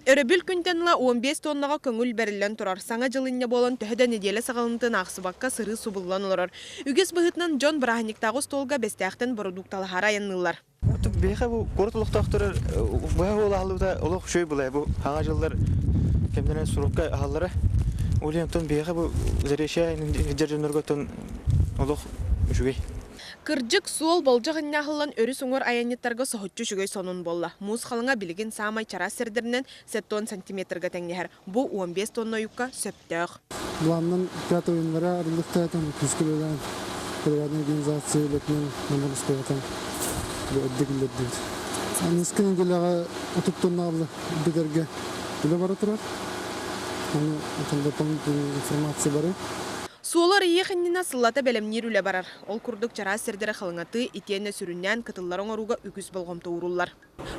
Өрөбүл күнтэн ыла 15 тоннаҕа көҥүл бэриллэн турар. Саҥа дьыл инньэ буолан төһө да нэдиэлэ саҕаланытын аахсыбакка сырыы субуллан олорор. Үгэс быһыытынан дьон бырааһынньыктааҕы остуолга Бэстээхтэн бородуукталаһаары айанныыллар. Биһиэхэ бу куорат олохтоохторо быһа буолаһаллыбыта олох үчүгэй былай бу хаҥа дьыллар кэмнэрин сурукка аһаллара. Ол иһин оттон биһиэхэ бу заречья дьоннорго оттон олох үчүгэй. Кырдьык, суол болдьох инньэ аһыллан өрүс уҥуор айанньыттарга соһуччу үчүгэй сонун буолла. Муус халыҥа билигин саамай чараас сирдэринэн 70 сантиметрга тэҥнэһэр. Бу 15 тонна уйукка сөптөөх. Планынан 5 января арыллыктаатан күүскэ үлэлээн подрядная организация үлэтинэн номер устуотан эрдэ киллэрдибит. Аныгыскы нэдиэлэҕэ 30 тоннаалы бүтэргэ үлэ бара турар. Ону дополнительная информация бары. Суолу арыйыах иннинэ сыллата бэлэмниир үлэ барар. Ол курдук чараас сирдэри халыҥатыы итиэннэ сүрүннээн кытыллары оҥорууга үгүс болҕомто ууруллар.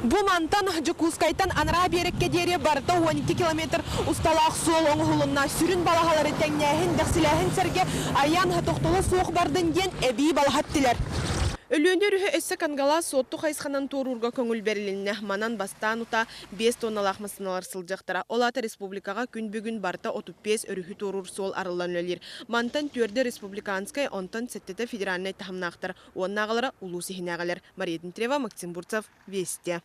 Бу мантан Дьокуускайтан анараа биэрэккэ диэри барыта 12 километр усталаах суол оҥоһулунна. Сүрүн балаһалары тэҥнээһин, дэхсилээһин сэргэ айан тохтоло суох бардын диэн эбии балаһа эттилэр. Өлүөнэ өрүһү өссө Кангалаас Суотту хайысханан туоруурга көҥүл бэрилиннэ. Манан бастаан утаа 5 тонналаах массыыналар сылдьыахтара. Ол аата республикаҕа күн бүгүн барыта 35 өрүһү туоруур суол арыллан үлэлиир. Мантан түөрдэ республиканскай, онтон сэттэтэ федеральнай таһымнаахтар. Уоннааҕылара улуус иһинээҕилэр. Мария Дмитриева, Максим Бурцев, Вести.